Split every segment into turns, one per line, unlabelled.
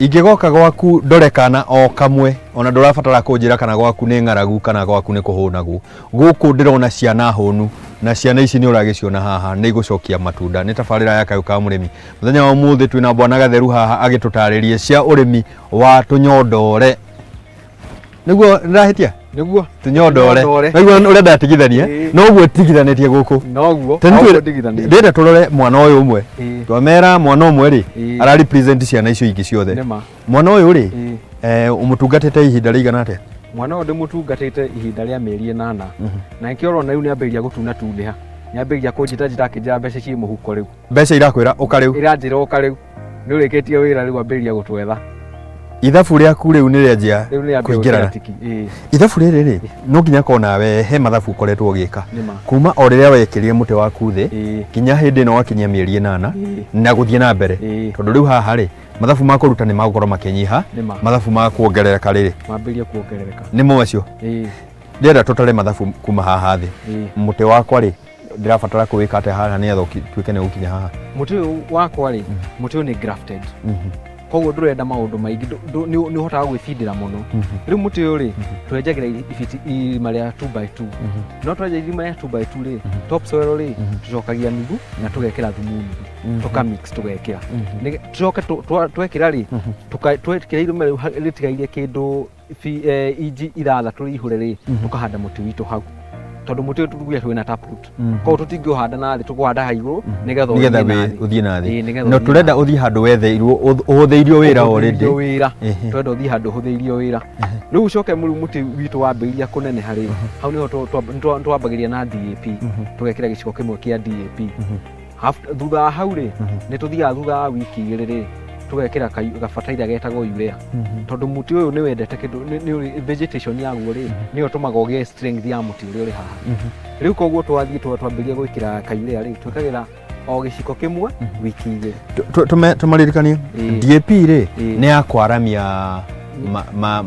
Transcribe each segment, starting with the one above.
Ingĩgoka gwaku ndore kana o kamwe ona ndũrabatara kũnjĩra kana gwaku nĩ ng'aragu kana gwaku nĩ kũhũnagwo. Gũkũ ndĩrona ciana hũnu na ciana ici nĩ ũragĩciona haha nĩ igũcokia matunda. Nĩ tabarĩra ya Kayũ ka Mũrĩmi. Mũthenya wa ũmũthĩ twĩna Bwana Gatheru haha agĩtũtarĩria cia ũrĩmi wa tũnyondore. Nĩguo ndĩrahĩtia?
Nĩguo.
Tũnyondore.
Tũnyondore.
Waigua ũrĩa ndatigithania?
Ĩĩ.
Noguo tigithanĩtie gũkũ.
Noguo.
Tene
Noguo ndigithanĩtie.
Ndĩrenda tũrore mwana ũyũ ũmwe.
Ĩĩ.
Twamera mwana ũmwe rĩ,
Ĩĩ.
ara represent ciana icio ingĩ ciothe.
Nĩma.
Mwana ũyũ rĩ,
Ĩĩ.
Ũmũtungatĩte ihinda rĩigana atĩa?
Mwana ũyũ ndĩmũtungatĩte ihinda rĩa mĩeri 8. Na nĩkĩo ũrona rĩu nĩambĩrĩria gũtunatunĩha. Nĩambĩrĩria kũnjĩta njĩta akĩnjĩra mbeca ciĩ mũhuko rĩu.
Mbeca irakwĩra ũka rĩu.
Iranjĩra ũka rĩu. Nĩ ũrĩkĩtie wĩra rĩu ambĩrĩria gũtwetha.
Ithabu rĩaku rĩu nĩ rĩanjia
Rĩu nĩ
kũingĩrana.
tiki. Ĩĩ.
Ithabu rĩrĩ rĩ, no nginya korwo nawe he mathabu ũkoretwo ũgĩka.
Nĩma.
Kuma o rĩrĩa wekĩrire mũtĩ waku thĩ,
Ĩĩ.
nginya hĩndĩ ĩno wakinyia mĩeri 8
Ĩĩ.
na gũthiĩ na mbere.
Ĩĩ.
Tondũ rĩu haha rĩ, mathabu ma kũruta nĩ magũkorwo makĩnyiha,
Nĩma.
mathabu ma kuongerereka rĩrĩ,
Mambĩrĩrie kuongerereka.
nĩmo macio.
Ĩĩ.
Ndĩrenda tũtare mathabu kuma haha thĩ.
Ĩĩ.
Mũtĩ wakwa rĩ, ndĩrabatara kũwĩka atĩa haha nĩgetha ũtuĩke nĩ ũgũkinya haha?
Mũtĩ ũyũ wakwa rĩ, mũtĩ ũyũ nĩ grafted. Koguo ndũrenda maũndũ maingĩ, nĩ ũhotaga gwĩtindĩra mũno. Rĩu mũtĩ ũyũ rĩ, twenjagĩra ibiti irima rĩa 2 by 2. No twenja irima rĩa 2 by 2 rĩ, top soil rĩ, tũcokagia nuthu na tũgekĩra thumu nuthu. Tũka mix tũgekĩra. Tũcoke twekĩra rĩ, twekĩra irima rĩu rĩtigairie kĩndũ inji 6 rĩihũre rĩ, tũkahanda mũtĩ witũ hau. Tondũ mũtĩ ũyũ tuge twĩna taproot. Koguo tũtingĩũhanda na thĩ, tũkũhanda haha igũrũ nĩgetha
Nĩgetha
ũthiĩ na thĩ.
ũthiĩ na thĩ.
Ĩĩ, nĩgetha
No
ũthiĩ
tũrenda
na thĩ.
ũthiĩ handũ wetheirwo, ũhũthĩirio wĩra already.
Ũhũthĩirio wĩra.
Ehe.
Tũrenda ũthiĩ handũ ũhũthĩirio wĩra. Rĩu ũcoke rĩu mũtĩ witũ wambĩrĩria kũneneha rĩ, hau nĩho twambagĩrĩria na DAP. Tũgekĩra gĩciko kĩmwe kĩa DAP. Thutha wa hau rĩ, nĩ tũthiaga thutha wa wiki 2 rĩ, tũgekĩra gabataraitha getagwo urea. Tondũ mũtĩ ũyũ nĩ wendete kĩndũ, nĩ ũrĩ vegetation yaguo rĩ, nĩyo ĩtũmaga ũgĩe strength ya mũtĩ ũrĩa ũrĩ haha. Rĩu koguo twathiĩ twambĩrĩria gwĩkĩra ka urea rĩ, twĩkagĩra o gĩciko kĩmwe wiki 2.
Tũmaririkanie
Ĩĩ.
DAP rĩ,
Ĩĩ.
nĩ ya kwaramia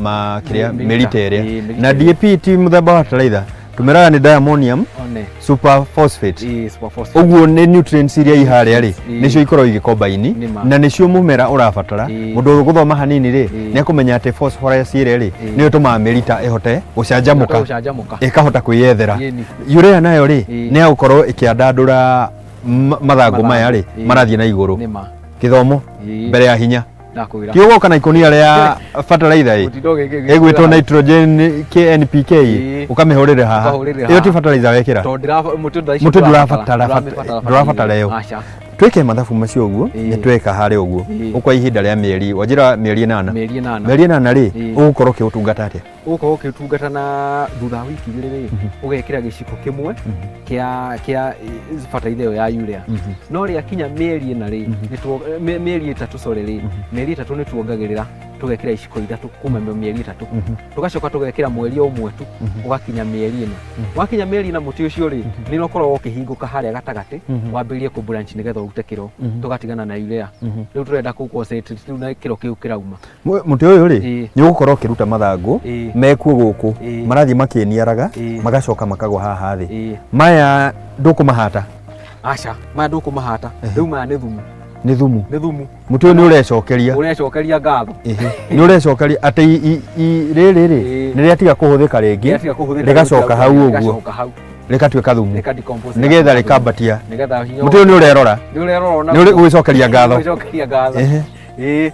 ma kĩrĩa
Mĩrita.
mĩrita ĩrĩa.
Ĩĩ, mĩrita
Na
ĩrĩa.
DAP ti mũthemba wa fertilizer, tũmĩraga nĩ diammonium
One.
super phosphate.
Ĩĩ, super phosphate.
Ũguo nĩ nutrients iria i harĩa rĩ,
Ĩĩ.
nĩcio ikoragwo igĩkombaini
Nĩma.
na nĩcio mũmera ũrabatara.
Ĩĩ.
Mũndũ ũgũthoma hanini rĩ,
Ĩĩ.
nĩ akũmenya atĩ phosphorus ĩrĩa rĩ,
Ĩĩ.
nĩyo ĩtũmaga mĩrita ĩhote gũcanjamũka,
Gũcanjamũka.
ĩkahota kwĩyethera.
Ĩni.
Urea nayo rĩ,
Ĩĩ.
nĩ ya gũkorwo ĩkĩandandũra mathangũ maya rĩ,
Ĩĩ.
marathiĩ na igũrũ.
Nĩma.
Gĩthomo
Ĩĩ.
mbere ya hinya.
Ndakwĩra.
Ti ũgoka na ikũnia rĩa fertilizer ĩ,
Gũtinda ũgĩkĩra
ĩgwĩtwo
hau.
nitrogen KNPK
Ĩĩ.
ũkamĩhũrĩra haha.
Ũkahũrĩrĩra
Ĩyo ti
haha.
fertilizer wekĩra.
Tondũ mũtĩ thaa ici
Mũtĩ ndũrabatara
ndũramĩbatara
ndũrabatara ĩyo.
Aca.
Twĩke mathabu macio ũguo,
Ĩĩ.
nĩ tweka harĩa ũguo.
Ĩĩ.
Ũkwa ihinda rĩa mĩeri, wanjĩra mĩeri 8.
Mĩeri 8.
Mĩeri 8 rĩ,
Ĩĩ.
ũgũkorwo ũkĩũtungata atĩa?
Ũgũkorwo ũkĩũtungata na thutha wa wiki 2 rĩ, ũgekĩra gĩciko kĩmwe kĩa bataraitha ĩyo ya urea. No rĩakinya mĩeri 4 rĩ, mĩeri 3 sorry rĩ, mĩeri 3 nĩ tuongagĩrĩra tũgekĩra iciko 3 kuma mĩeri 3. Tũgacoka tũgekĩra mweri o ũmwe tu, ũgakinya mĩeri 4. Wakinya mĩeri 4 mũtĩ ũcio rĩ, nĩ ũkoragwo ũkĩhingũka harĩa gatagatĩ, wambĩrĩrie kũ branch nĩgetha ũrute kĩro, tũgatigana na urea. Rĩu tũrenda kũ concentrate rĩu na kĩro kĩu kĩrauma.
Mũtĩ ũyũ rĩ,
Ĩĩ.
nĩ ũgũkorwo ũkĩruta mathangũ
Ĩĩ.
mekuo gũkũ,
Ĩĩ.
marathiĩ makĩniaraga,
Ĩĩ.
magacoka makagwa haha thĩ.
Ĩĩ.
Maya ndũkũmahata?
Aca, maya ndũkũmahata. Rĩu maya nĩ thumu.
Nĩ thumu.
Nĩ thumu.
Mũtĩ ũyũ nĩ ũrecokeria.
Ũrecokeria ngatho.
Ĩhĩ. Nĩ ũrecokeria atĩ rĩrĩ rĩ,
Ĩĩ.
nĩ rĩatiga kũhũthĩka rĩngĩ,
Rĩatiga kũhũthĩka
rĩgacoka hau ũguo.
Rĩgacoka hau.
Rĩgatuĩka thumu.
Rĩka decompose.
Nĩgetha rĩkambatia.
Nĩgetha hinya.
Mũtĩ ũyũ nĩ ũrerora.
Nĩ ũrerora ona.
Nĩ ũrĩ gwĩcokeria ngatho.
Gwĩcokeria ngatho.
Ehe.
Ĩĩ.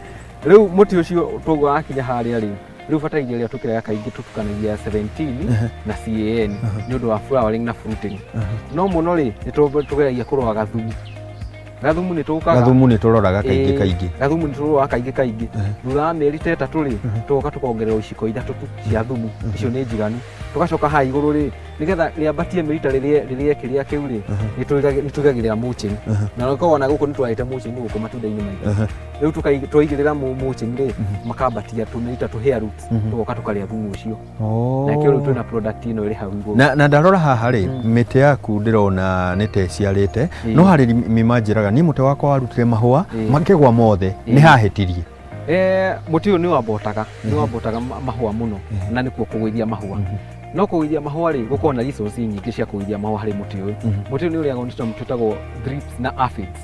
Rĩu mũtĩ ũcio toguo wakinya harĩa rĩ, rĩu bataraitha ĩrĩa tũkĩraga kaingĩ tũtukanagia 17 na CAN nĩ ũndũ wa flowering na fruiting. No mũno rĩ, nĩ tũgeragia kũrora gathumu. Gathumu nĩ tũkaga.
Gathumu nĩ tũroraga kaingĩ
Ĩĩ,
kaingĩ.
Gathumu nĩ tũroraga kaingĩ kaingĩ. Thutha wa mĩeri ta 3 rĩ, tũgoka tũkongerera iciko 3 tu cia thumu. Icio nĩ njiganu. Tũgacoka haha igũrũ rĩ, nĩgetha rĩambatie mĩrita rĩrĩe kĩrĩa kĩu rĩ, nĩ tũigagĩrĩra mulching. Na ũkorwo ona gũkũ nĩ twarĩte mulching gũkũ matunda-inĩ maitũ. Rĩu twaigĩrĩra mulching rĩ, makambatia tũmĩrita tũ hair roots, tũgoka tũkarĩa thumu ũcio. Na kĩo rĩu twĩna product ĩno ĩrĩ hau igũrũ.
Na ndarora haha rĩ, mĩtĩ yaku ndĩrona nĩ ta ĩciarĩte,
Ĩĩ.
no harĩ arĩmi manjĩraga niĩ mũtĩ wakwa warutire mahũa
Ĩĩ.
makĩgwa mothe,
Ĩĩ.
nĩ hahĩtirie.
Mũtĩ ũyũ nĩ wambotaga, nĩ wambotaga mahũa mũno, na nĩkuo kũgũithia mahũa. No kũgũithia mahũa rĩ, gũkoragwo na resource nyingĩ cia kũgũithia mahũa harĩ mũtĩ ũyũ. Mũtĩ ũyũ nĩ ũrĩagwo nĩ tũnyamũ twĩtagwo thrips na aphids.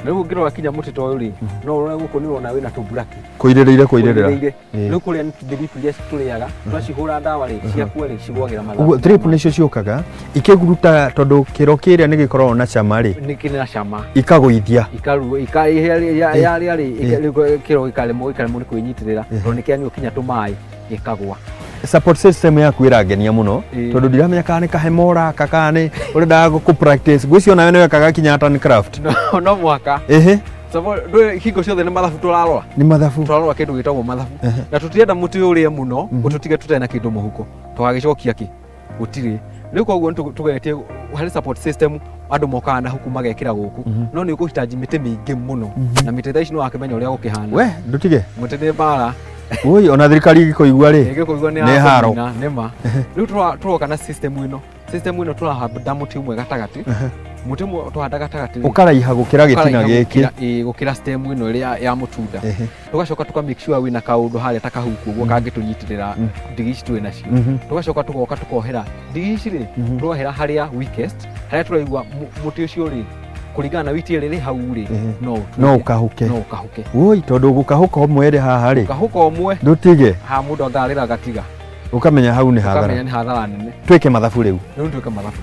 Na rĩu ũngĩrora kinya mũtĩ ta ũyũ rĩ, no ũrore gũkũ nĩ ũrona wĩna tũmburaki.
Kũirĩrĩire kũirĩrĩra.
Kũirĩrĩire.
Ĩĩ.
Rĩu kũrĩa nĩ thripu iria tũrĩaga, twacihũra ndawa rĩ, ciakua rĩ, cigwagĩra mathabu.
Ũguo thrip nĩcio ciũkaga ikĩguruta tondũ kĩro kĩrĩa nĩ gĩkoragwo na cama rĩ,
Nĩ kĩrĩ na cama.
Ikagũithia.
Ikaru ika yarĩa rĩ, rĩu kĩro gĩkaremwo gĩkaremwo nĩ kwĩnyitĩrĩra tondũ nĩ kĩanyua kinya tũmaĩ gĩkagwa.
Support system yaku ĩrangenia mũno,
Ĩĩ.
tondũ ndiramenya kana nĩ kahemora kana nĩ ũrenda kũ practice. Ngwĩciria onawe nĩ wekaga kinya art and craft.
No mũhaka.
Ĩhĩ.
Ndũĩ hingo ciothe nĩ mathabu tũrarora.
Nĩ mathabu.
Tũrarora kĩndũ gĩtagwo mathabu, na tũtirenda mũtĩ ũrĩe mũno ũtũtige tũtarĩ na kĩndũ mũhuko, tũgagĩcokia kĩ gũtirĩ. Rĩu koguo nĩ tũgeretie harĩ support system, andũ mokaga na huku magekĩra gũkũ, no nĩ ũkũhitaji mĩtĩ mĩingĩ mũno, na mĩtĩ thaa ici nĩ wakĩmenya ũrĩa gũkĩhana.
We ndũtige.
Mũtĩ nĩ mbara.
Ui, ona thirikari ĩgĩkũigua rĩ,
ĩngĩkũigua nĩ
nĩ haro.
yakũnina, nĩ ma. Rĩu tũroka na system ĩno, system ĩno tũrahanda mũtĩ ũmwe gatagatĩ, mũtĩ ũmwe twahanda gatagatĩ rĩ,
ũkaraiha gũkĩra gĩtina
ũkaraiha
gĩkĩ.
Gũkĩra stem ĩno ĩrĩa ya mũtunda. Tũgacoka tũka make sure wĩna kaũndũ harĩa ta kahuku ũguo kangĩtũnyitĩrĩra ndigi ici twĩ nacio. Tũgacoka tũgoka tũkohera ndigi ici rĩ, tũrohera harĩa weakest, harĩa tũraigua mũtĩ ũcio rĩ, kũringana na witi ĩrĩa ĩrĩ hau rĩ, no ũtuĩke-
No ũkahũke.
No ũkahũke.
Ui, tondũ gũkahũka ũmwe rĩ haha rĩ,
ũkahũka ũmwe
ndũtige.
Ha mũndũ angarĩra gatiga.
Ũkamenya hau nĩ
ũkamenya
hathara.
Nĩ hathara nene.
Twĩke mathabu rĩu.
Rĩu tuĩke mathabu.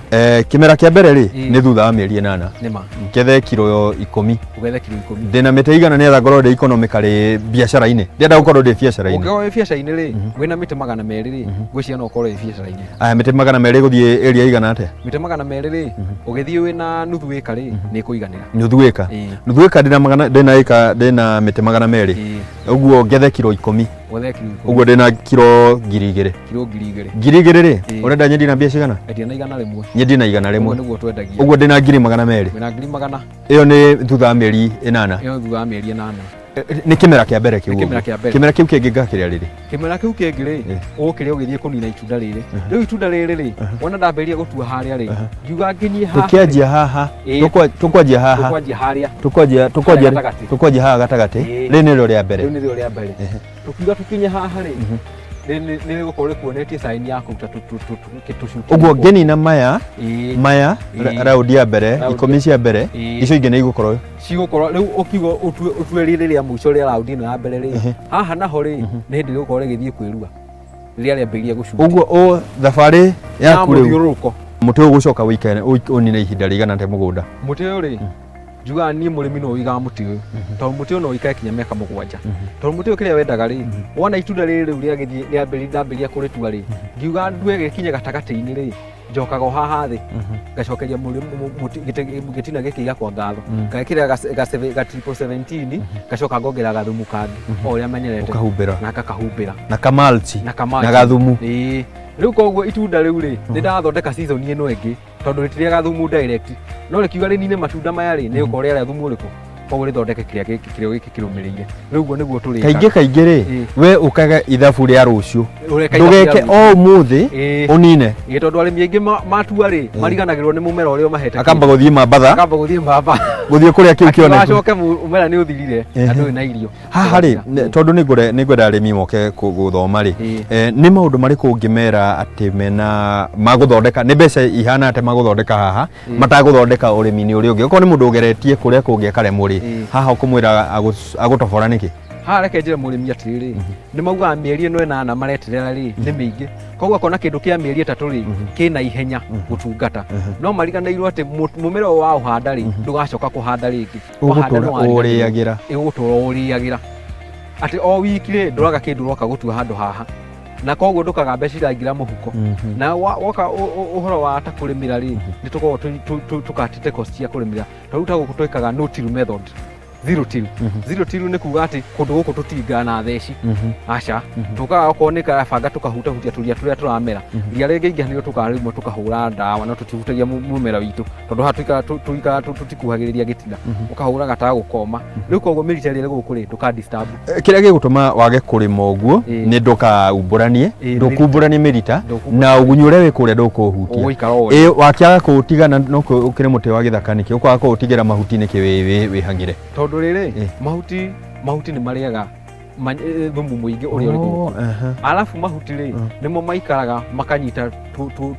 Kĩmera kĩa mbere rĩ,
Ĩĩ.
nĩ thutha wa mĩeri 8.
Nĩ ma.
Ngethe kiro 10.
Ũgethe kiro 10.
Ndĩna mĩtĩ igana nĩgetha ngorwo ndĩ economically biacara-inĩ, ndĩrenda gũkorwo ndĩ biacara-inĩ.
Ũngĩkorwo wĩ biacara-inĩ rĩ, wĩna mĩtĩ 200 rĩ, ngwĩciria no ũkorwo wĩ biacara-inĩ.
Aya, mĩtĩ 200 gũthiĩ area igana atĩa?
Mĩtĩ 200 rĩ, ũgĩthiĩ wĩna nuthu ĩka rĩ, nĩ ĩkũiganĩra.
Nuthu ĩka?
Ĩĩ.
Nuthu ĩka, ndĩna magana, ndĩna ĩka, ndĩna mĩtĩ 200.
Ĩĩ.
Ũguo ngethe kiro 10.
Ũgethe kiro 10.
Ũguo ndĩna kiro 2000.
Kiro 2000.
2000 rĩ,
Ĩĩ.
ũrenda nyendie na mbia cigana?
Endia na 100.
Nyendie na igana
Ũguo
rĩmwe.
nĩguo twendagia.
Ũguo ndĩna 200,000.
Wĩna 100,000.
Ĩyo nĩ thutha wa mĩeri 8.
Ĩyo thutha wa mĩeri 8.
Nĩ kĩmera kĩa mbere kĩu.
Nĩ kĩmera
ũguo.
Kĩa mbere.
Kĩmera kĩu kĩngĩ ngakĩrĩa rĩrĩ?
Kĩmera kĩu kĩngĩ rĩ, ũgũkĩrĩa ũgĩthiĩ kũnina itunda rĩrĩ. Rĩu itunda rĩrĩ rĩ, wona ndambĩrĩria gũtua harĩa rĩ, ngiuga nginyie haha.
Tũkĩanjia haha.
Ĩĩ.
Tũkwanjia haha.
Tũkwanjia harĩa.
Tũkwanjia tũkwanjia
Harĩa gatagatĩ.
Tũkwanjia haha gatagatĩ.
Ĩĩ.
Rĩrĩ nĩrĩo rĩa mbere.
Rĩu nĩrĩo rĩa mbere. Tũkiuga tũkinye haha rĩ, nĩ rĩgũkorwo rĩkuonetie sign ya kũruta tũcuki.
Ũguo ngĩnina maya,
Ĩĩ.
maya
Ĩĩ.
raundi ya mbere,
Raundi.
10 cia mbere,
Ĩĩ.
icio ingĩ nĩ igũkorwo
Cigũkorwo rĩu ũkiuga ũtue rĩrĩ rĩa mũico rĩa raundi ĩno ya mbere rĩ, haha naho rĩ, nĩ hĩndĩ rĩgũkorwo rĩgĩthiĩ kwĩrua rĩrĩa rĩambĩrĩria gũcuka.
Ũguo ũ thabarĩ
Ya
yaku rĩu,
mũthiũrũrũko.
Mũtĩ ũyũ ũgũcoka ũikare ũnine ihinda rĩigana atĩa mũgũnda?
Mũtĩ ũyũ rĩ, njugaga niĩ mũrĩmi no ũigaga mũtĩ ũyũ, tondũ mũtĩ ũyũ no ũikare kinya mĩaka 7, tondũ mũtĩ ũyũ kĩrĩa wendaga rĩ, wona itunda rĩrĩ rĩu rĩagĩthiĩ rĩambĩrĩria kũrĩtua rĩ, ngiuga ndue gĩkinye gatagatĩ-inĩ rĩ, njokaga o haha thĩ ngacokeria gĩtina gĩkĩ gĩakwa ngatho, ngekĩra ga triple 17, ngacoka ngongerera gathumu kangĩ o ũrĩa menyerete.
Ũkahumbĩra.
Na ngakahumbĩra.
Na kamalchi.
Na kamalchi.
Na gathumu.
Ĩĩ. Rĩu koguo itunda rĩu rĩ, nĩ ndathondeka season ĩno ĩngĩ, tondũ rĩtirĩaga thumu direct, no rĩkiuga rĩnine matunda maya rĩ, nĩ gũkorwo rĩarĩa thumu ũrĩkũ, koguo rĩthondeke kĩrĩa gĩkĩ kĩrĩa gĩkĩ kĩrũmĩrĩire. Rĩu ũguo nĩguo tũrĩkaga.
Kaingĩ kaingĩ rĩ,
Ĩĩ.
we ũkaga ithabu rĩa rũciũ.
Ũreka ithabu rĩa
Ndũgeke
rũciũ.
o ũmũthĩ
Ĩĩ.
ũnine.
Ĩĩ, tondũ arĩmi aingĩ matua rĩ, mariganagĩrwo nĩ mũmera ũrĩa ũmahete.
Akamba gũthiĩ Mambatha.
Akamba gũthiĩ Mambatha.
Gũthiĩ kũrĩa kĩu kĩoneku.
Acoke mũmera nĩ ũthirire na ndũrĩ na irio.
Haha rĩ, tondũ nĩ ngwenda arĩmi moke gũthoma rĩ,
Ĩĩ.
Nĩ maũndũ marĩkũ ũngĩmera atĩ mena magũthondeka, nĩ mbeca ihana atĩa magũthondeka haha matagũthondeka ũrĩmi-inĩ ũrĩa ũngĩ? Okorwo nĩ mũndũ ũgeretie kũrĩa kũngĩ akaremwo rĩ,
Ĩĩ.
haha ũkũmwĩra agũtobora nĩkĩ?
Haha reke njĩre mũrĩmi atĩrĩrĩ, nĩ maugaga mĩeri ĩno 8 mareterera rĩ, nĩ mĩingĩ, koguo akona kĩndũ kĩa mĩeri 3 rĩ, kĩna ihenya gũtungata, no mariganĩirwo atĩ mũmera ũyũ wa ũhanda rĩ, ndũgacoka kũhanda rĩngĩ. Wahanda
Ũgũtũra
nĩ wariganĩrwo.
ũrĩagĩra.
Ĩgũtũra ũrĩagĩra, atĩ o wiki rĩ, ndũraga kĩndũ ũroka gũtua handũ haha, na koguo ndũkaga mbeca iraingĩra mũhuko. Na woka ũhoro wa ta kũrĩmĩra rĩ, nĩ tũkoragwo tũkatĩte cost cia kũrĩmĩra, tondũ ta gũkũ twĩkaga no till method, zero till. Zero till nĩ kuga atĩ kũndũ gũkũ tũtingaga na theci, aca, tũkaga okorwo nĩ karabanga tũkahutahutia tũria tũrĩa tũramera. Ria rĩngĩingĩha nĩrĩo tũkaga rĩmwe tũkahũra ndawa, no tũtihutagia mũmera witũ, tondũ haha tũikaraga tũtikuhagĩrĩria gĩtina, ũkahũra gatawa gũkoma. Rĩu koguo mĩrita ĩrĩa ĩrĩ gũkũ rĩ, ndũka disturb.
Kĩrĩa gĩgũtũma wage kũrĩma ũguo
Ĩĩ.
nĩ ndũkaumbũranie,
Ĩĩ,
ndũkumbũranie mĩrita,
Ndũkumbũrania.
na ũgunyu ũrĩa wĩ kũrĩa ndũkũũhutia.
Ũgũikara o ũrĩa.
Ĩ wakĩaga kũũtigana no ũkĩrĩ mũtĩ wa gĩthaka nĩkĩ? Ũkwaga kũũtigĩra mahuti nĩkĩ wĩhang'ĩre?
Tondũ rĩrĩ,
Ĩĩ.
mahuti nĩ marĩaga thumu mũingĩ ũrĩa ũrĩ gũkũ.
Oh, aha.
Arabu mahuti rĩ, nĩmo maikaraga makanyita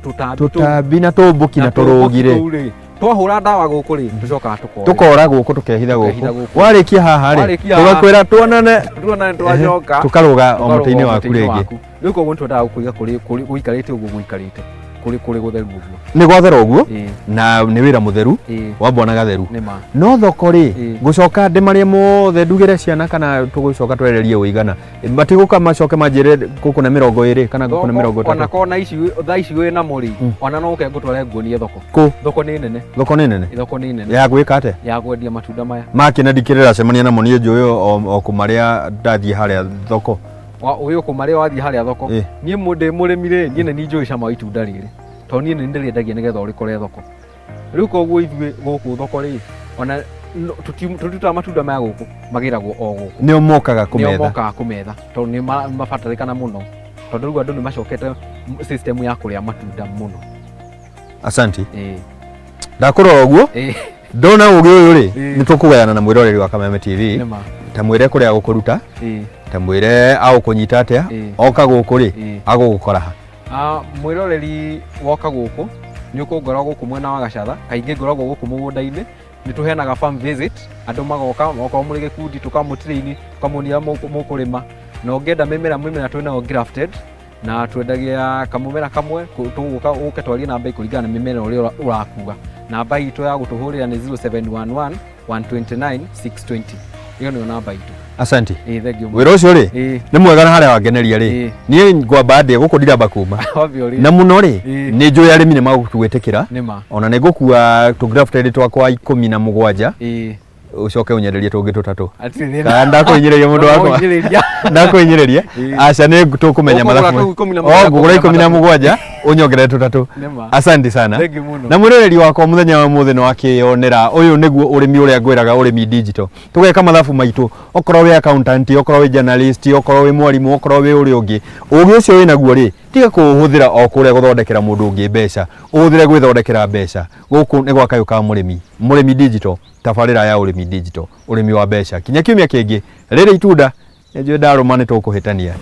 tũtambi tũu.
Tũtambi na tũmbũki na tũrũgi rĩ.
Tũu rĩ. Twahũra ndawa gũkũ rĩ, tũcokaga tũkora.
Tũkora gũkũ, tũkehitha
Tũkehitha
gũkũ.
gũkũ.
Warĩkia haha rĩ,
Warĩkia haha.
tũgakwĩra tuonane,
Tuonane twacoka.
Tũkarũga o
Tũkarũga
mũtĩ-inĩ waku
mũtĩ-inĩ
rĩngĩ.
waku. Rĩu koguo nĩtwendaga gũkũiga kũrĩ kũrĩ gũikarĩte ũguo gũikarĩte kũrĩ kũrĩ gũtheru ũguo.
Nĩ gwathera ũguo.
Ĩĩ.
Na nĩ wĩra mũtheru.
Ĩĩ.
Wambona gatheru.
Nĩ ma.
No thoko rĩ,
Ĩĩ.
ngũcoka ndĩmarĩe mothe ndugĩre ciana kana tũgũcoka twererie ũigana? Matigũka macoke manjĩre gũkũ na 20 kana gũkũ na mĩrongo
Ona
ĩtatũ?
kona ici thaa ici wĩ namo rĩ, ona no ũke ngũtware nguonie thoko.
Kũ?
Thoko nĩ nene.
Thoko nĩ nene?
Thoko nĩ nene.
Ya gwĩka atĩa?
Ya kwendia matunda maya.
Makĩna ndikĩrĩracemania namo niĩ njũĩ o kũmarĩa ndathiĩ harĩa thoko.
Ũyũ kũmarĩa wathiĩ harĩa thoko.
Ĩĩ.
Niĩ ndĩ mũrĩmi rĩ, niĩ nĩ niĩ njũĩ cama wa itunda rĩrĩ, tondũ niĩ nĩ ndĩrĩendagia nĩgetha ũrĩkore thoko. Rĩu koguo ithuĩ gũkũ thoko rĩ, ona tũtirutaga matunda maya gũkũ, magĩragwo o gũkũ.
Nĩo mokaga
Nĩo
kũmetha.
Mokaga kũmetha tondũ nĩ mabatarĩkana mũno, tondũ rĩu andũ nĩ macokete system ya kũrĩa matunda mũno.
Asanti.
Ĩĩ.
Ndakũrora ũguo.
Ĩĩ.
Ndona ũgĩ ũyũ rĩ,
Ĩĩ.
nĩ tũkũgayana na mwĩroreri wa Kameme TV.
Nĩ ma.
Ta mwĩre kũrĩa agũkũruta,
Ĩĩ.
ta mwĩre agũkũnyita atĩa,
Ĩĩ.
oka gũkũ rĩ,
Ĩĩ.
agũgũkora ha?
Mwĩroreri woka gũkũ nĩ ũkũngora gũkũ mwena wa Gacatha, kaingĩ ngoragwo gũkũ mũgũnda-inĩ. Nĩ tũheanaga farm visit, andũ magoka, okorwo mũrĩ gĩkundi tũkamũtrain, tũkamuonia mũkũrĩma. Na ũngĩenda mĩmera, mĩmera twĩnayo grafted, na twendagia kamũmera kamwe, tũgũka ũke twarie na bei kũringana na mĩmera ũrĩa ũrakua. Namba itũ ya gũtũhũrĩra nĩ 0711 129 620. Ĩyo nĩyo namba itũ.
Asanti.
Ĩĩ, thengiũ mũno.
Wĩra ũcio rĩ,
Ĩĩ.
nĩ mwega na harĩa wangeneria rĩ,
Ĩĩ.
niĩ ngwamba ndĩe gũkũ ndiramba kuma.
Wambe ũrĩe.
Na mũno rĩ,
Ĩĩ.
nĩ njũĩ arĩmi nĩ magũgwĩtĩkĩra.
Nĩ ma.
Ona nĩ ngũkua tũgrafted twakwa 17.
Ĩĩ.
Ũcoke ũnyenderie tũngĩ tũtatũ.
Hatirĩ thĩna.
Kana ndakũhinyĩrĩria mũndũ
No
wakwa?
ũhinyĩrĩria.
Ndakũhinyĩrĩria?
Ĩĩ.
Aca, nĩ tũkũmenya
Ũkũgũra
mathabu.
kũu ikũmi na
O
mũgwanja,
ngũgũra ikũmi na
matatũ.
mũgwanja, ũnyongerere tũtatũ.
Nĩ ma.
Asante sana.
Thengiũ mũno.
Na mwĩroreri wakwa, mũthenya wa mũthĩ nĩ wakĩyonera ũyũ nĩguo ũrĩmi ũrĩa ngwĩraga, ũrĩmi digital. Tũgeka mathabu maitũ, okorwo wĩ accountant, okorwo wĩ journalist, okorwo wĩ mwarimũ, okorwo wĩ ũrĩa ũngĩ, ũgĩ ũcio wĩnaguo rĩ, tiga kũũhũthĩra o kũrĩa gũthondekera mũndũ ũngĩ mbeca, ũhũthĩre gwĩthondekera mbeca. Gũkũ nĩ gwa Kayũ ka Mũrĩmi, Mũrĩmi Digital, tabarĩra ya ũrĩmi digital, ũrĩmi wa mbeca. Kinya kiumia kĩngĩ, rĩrĩ itunda nĩ njũĩ ndarũma nĩ tũkũhĩtania.